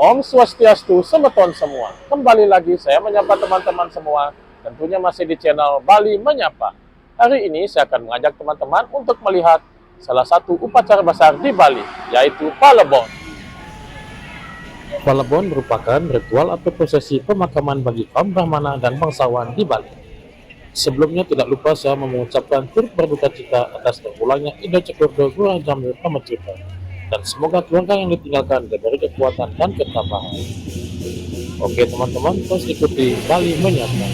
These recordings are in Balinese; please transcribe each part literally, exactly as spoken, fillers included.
Om Swastiastu semeton semua. Kembali lagi saya menyapa teman-teman semua, tentunya masih di channel Bali Menyapa. Hari ini saya akan mengajak teman-teman untuk melihat salah satu upacara besar di Bali, yaitu Palebon. Palebon merupakan ritual atau prosesi pemakaman bagi kaum Brahmana dan bangsawan di Bali. Sebelumnya, tidak lupa saya mengucapkan turut berduka cita atas terpulangnya Ida Cokorde Ngurah Jamil Pamecreta, dan semoga keluarga yang ditinggalkan diberi kekuatan dan ketabahan. Oke teman-teman, terus ikuti Bali Menyapa.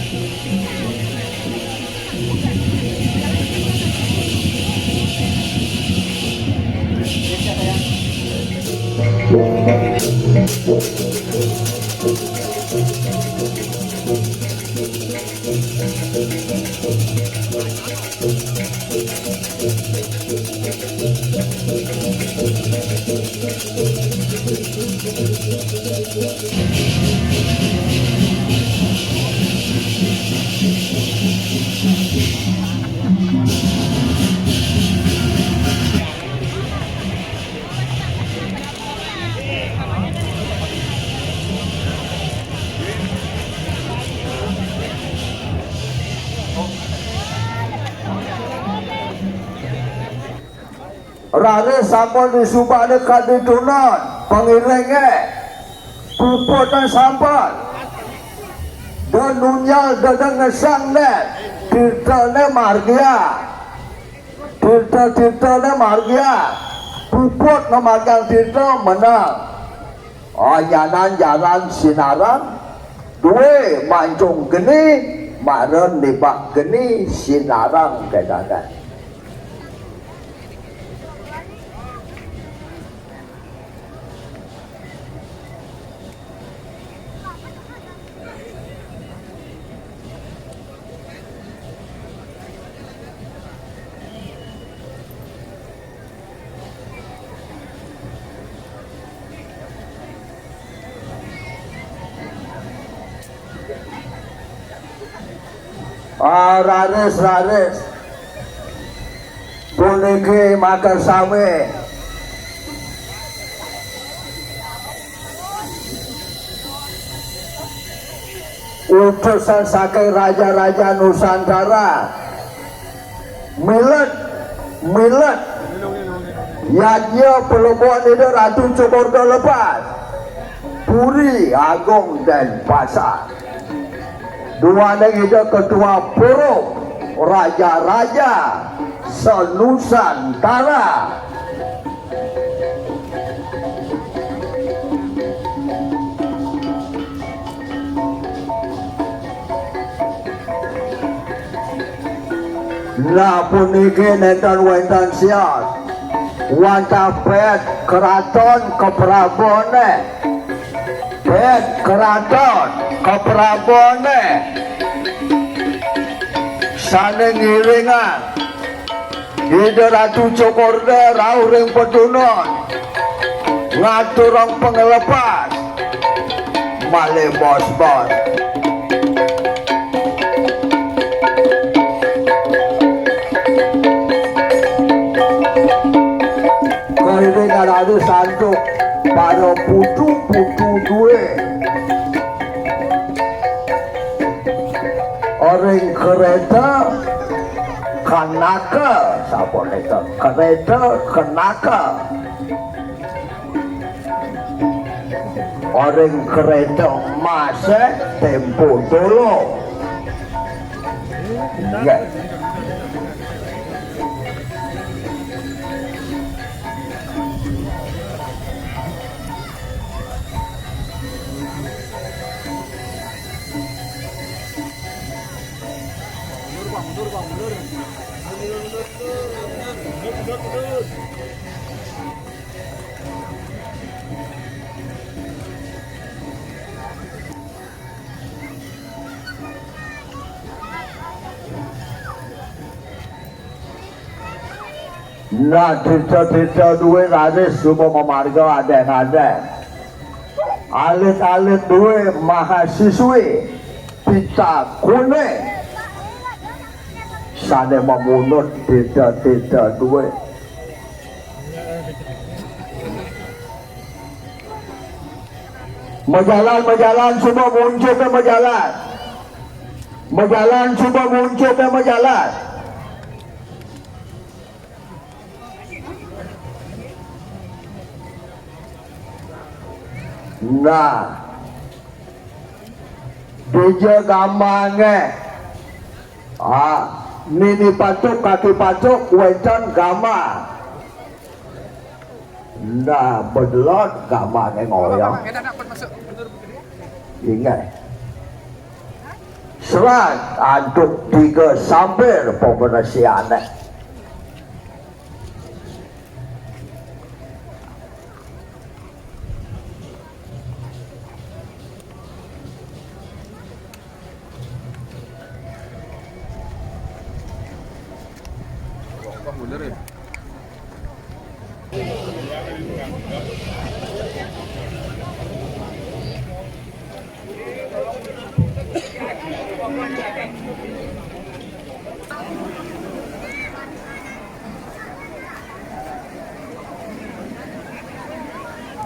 Raris sampun disubane kadi tunon, pangiringe puputne sampun. Dan nunjal dadang ngesang ne, tirtane margia. Tirta-tirtane margia, puput ngamargiang tirta menang. Anyanan jaran sinarang, duwe mancung geni, mara nibak geni sinarang kedadan. Ah, raris, raris. Puniki makasami. Utusan saking raja-raja Nusantara. Milet, milet. Yadnya pelebon Ida Ratu Cokorde lepas. Puri Agung Denpasar. Duaning Ida Ketua Forum Raja-Raja Senusantara. Nah, puniki nenten wenten sios. Wantah pet keraton keprabone. Pet keraton keprabone. Sane ngiringang Ida Ratu Cokorde rauh ring petunun, ngaturang panglepas, malih bos-bos. Kairing arane santuk para putu-putu duwe. Oring kereta kanaka, sapa nika? Kereta kanaka. Oring kereta emas, eh, tempo dulu. Nggih. Nah, tirta-tirta duwe raris suba mamarga adeng-adeng. Alit-alit duwe mahasiswi pitakune sane mamunut tirta-tirta duwe. Majalan, majalan, suba muncuké majalan. Majalan, suba muncuké majalan. Nah, dija gamangé. Ah, nini patuk, kaki patuk, wénten gamang. Nah, bedelot gamangé ngoyong. Inggih. Serat antuk tiga sambil pembersihané.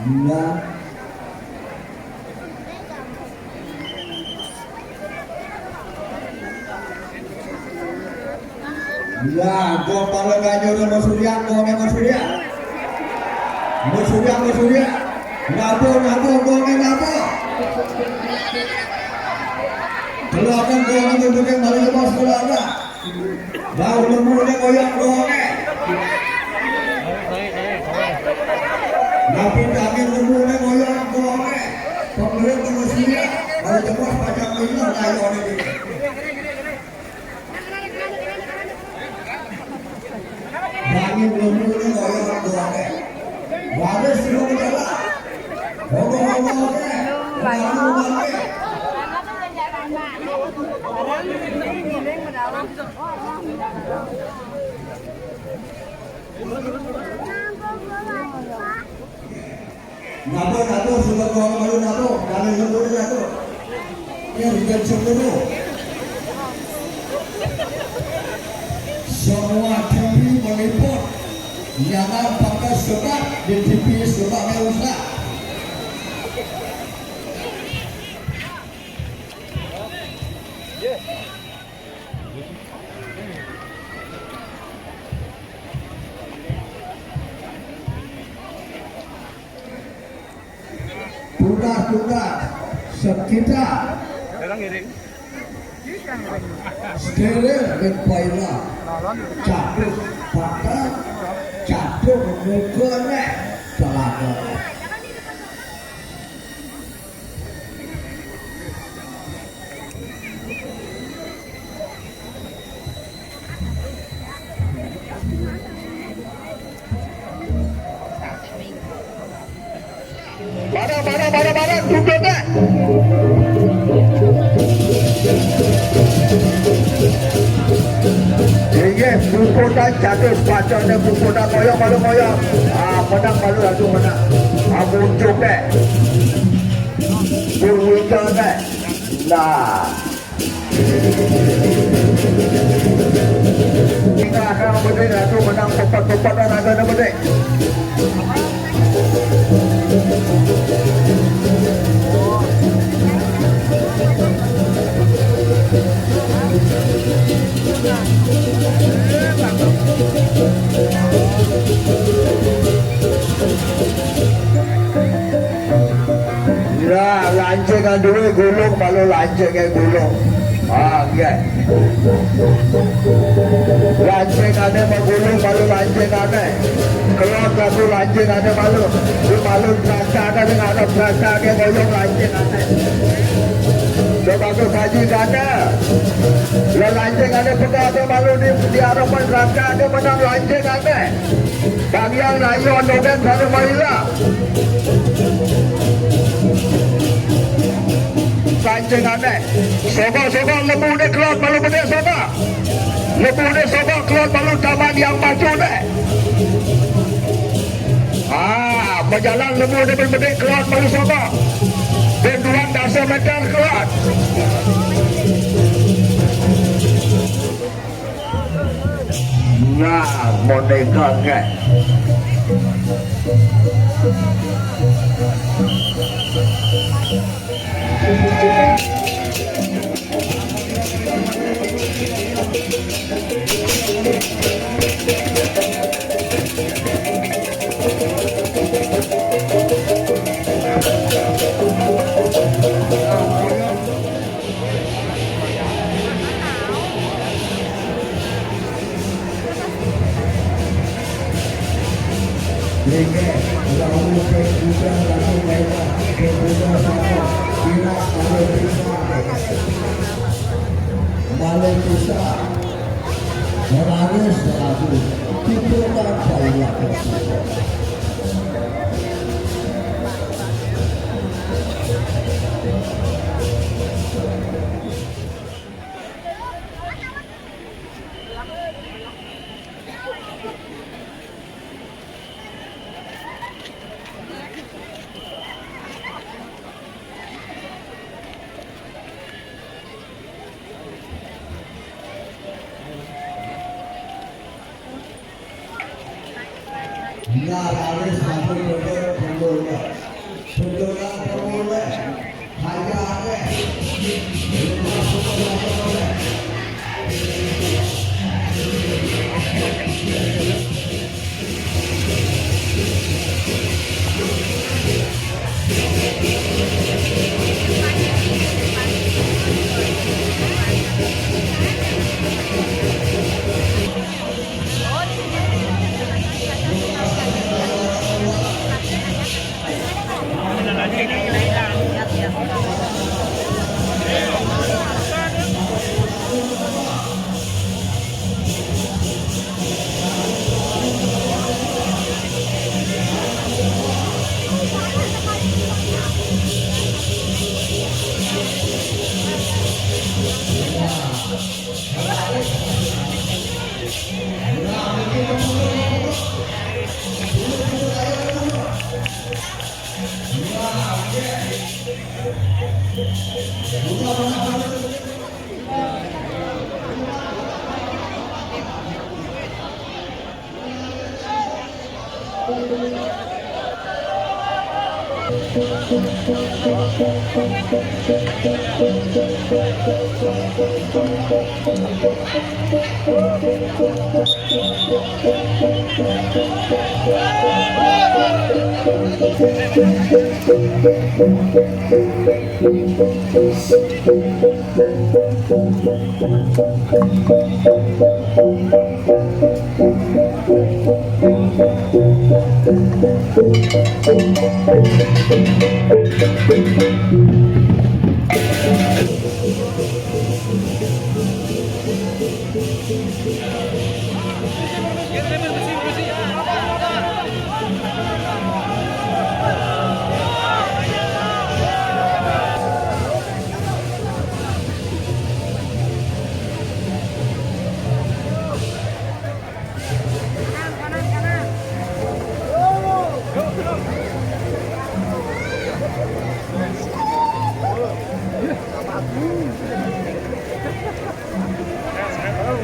Nah. Nah, gong paling ganjur Mas Surya, gongé Mas Surya. Mas Surya, Mas Surya. Nabur, nabur, gongé nabur. Keluarkan gongé, tunjukkan balik ke bos keluarga. Bau lemuné ngoyong gongé. Napi daging lemuné ngoyong gongé. Pengering manusia, bau jebos pacang minum ayo ini. Daging lemuné ngoyong gongé. Waris lu jalan. Napa, napa, suka bawa malu napa? Kami lembur napa? Yang bukan cemburu. Semua T V meliput. Jangan pakai sebat di T V, sebatnya rusak. Tugas-tugas sekitar steril dan paila. Catur patah, catur muka neh telaga. Bareng, bareng, bareng, bareng, duduk deh. Inggih, puputan catur, pacarnya puputan, ngoyong, malu ngoyong. Ah, menang, malu, aduh, menang. Ah, muncul deh. Purwita deh. Nah. Kita akan berdiri, aduh, menang, cepat, cepat, dan ada, ada berdiri. Nah, lancing aduh gulung, malu lancing gulung. Ah, nggih. Lancingané magulung, malu lancingané. Kelod lagu lancingané malu. Di malu rasané, ning arep rasané ngoyong lancingané. Coba tuh kaji kana. Lah lancingané pegat malu di, di arepan rasané menang lancingané. Bang Yang layon dogén sané maila. Lancingané. Soba, soba, lemuné kelod malu bedik soba. Lemuné soba kelod malu taman yang maju deh. Ah, berjalan lemuné bedik kelod malu soba. Benduan dasa meter kelod. Nah, boneka nggih. Malay Pusat, Melaris selaku Gubernur Daerah.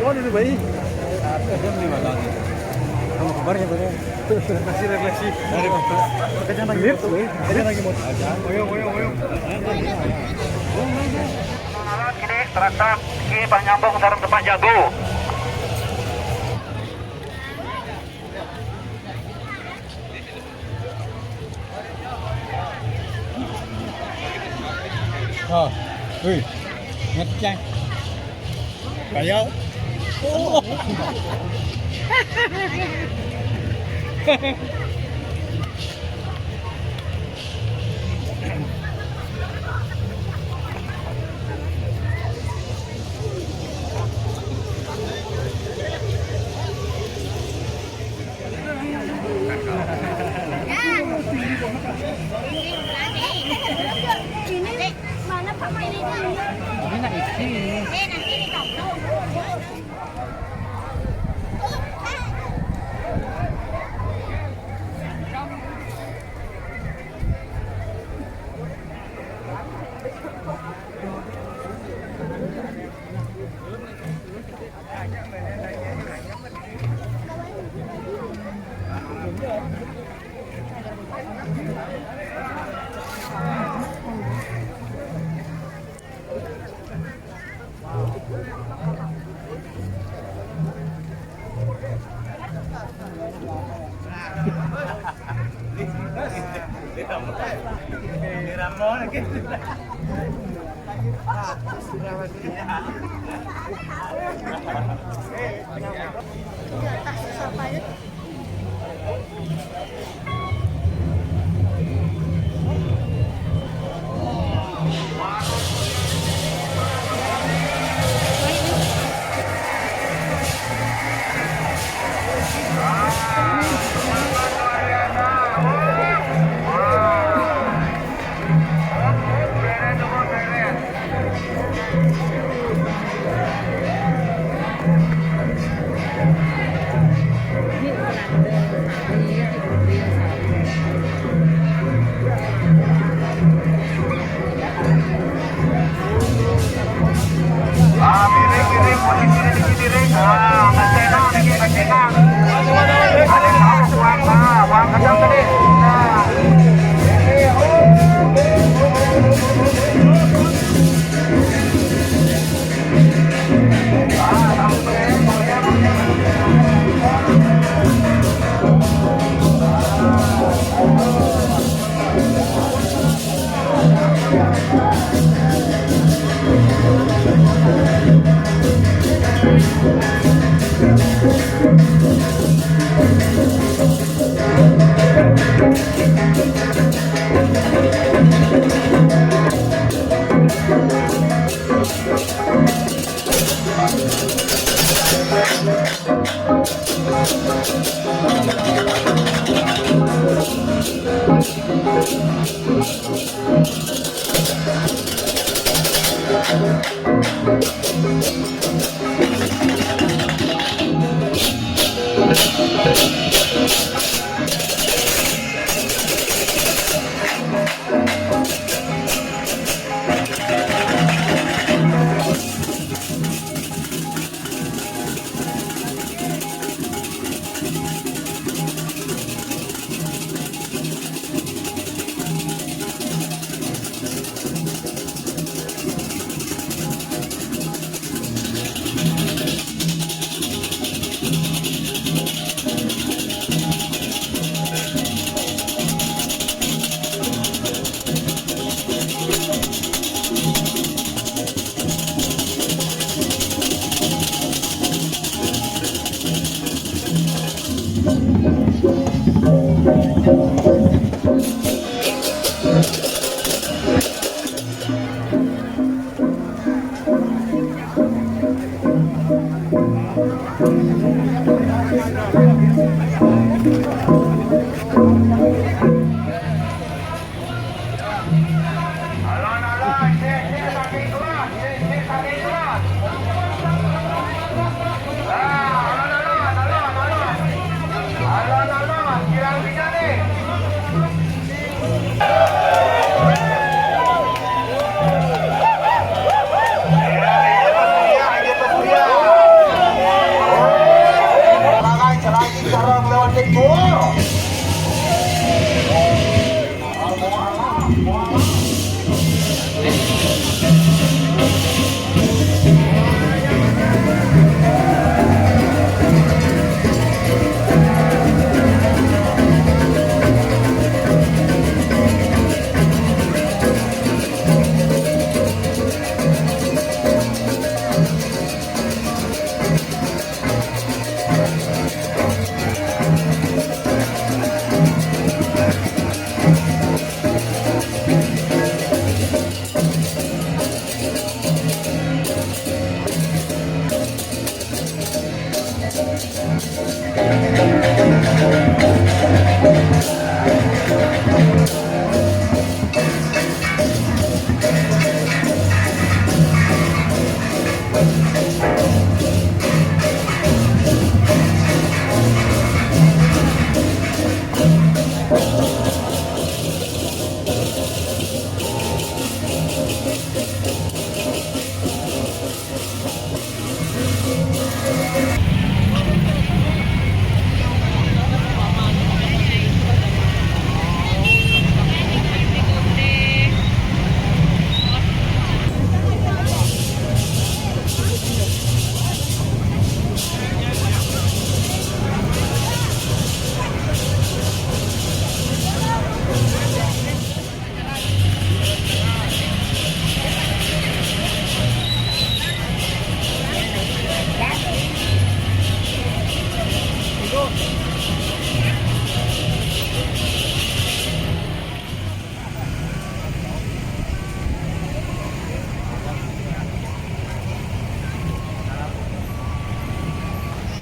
Wah, ini baik. Kamu kabarnya, Bang? Refleksi, refleksi. Dari kerja lagi motor. Kerja lagi motor. Ayo, ayo, ayo. Kini terasa kini Pak nyambung sareng Depak Jago. Oh, wih, ngecek. Kayak. Oh. Ini mana Pak mainnya? Ini nak isi. Eh, nanti dikasih. Ah, miring, miring, posisi di sini, miring. Ah, masih enak, ini masih enak. Ada yang tahu, buang, ah, buang kacang tadi. Nah.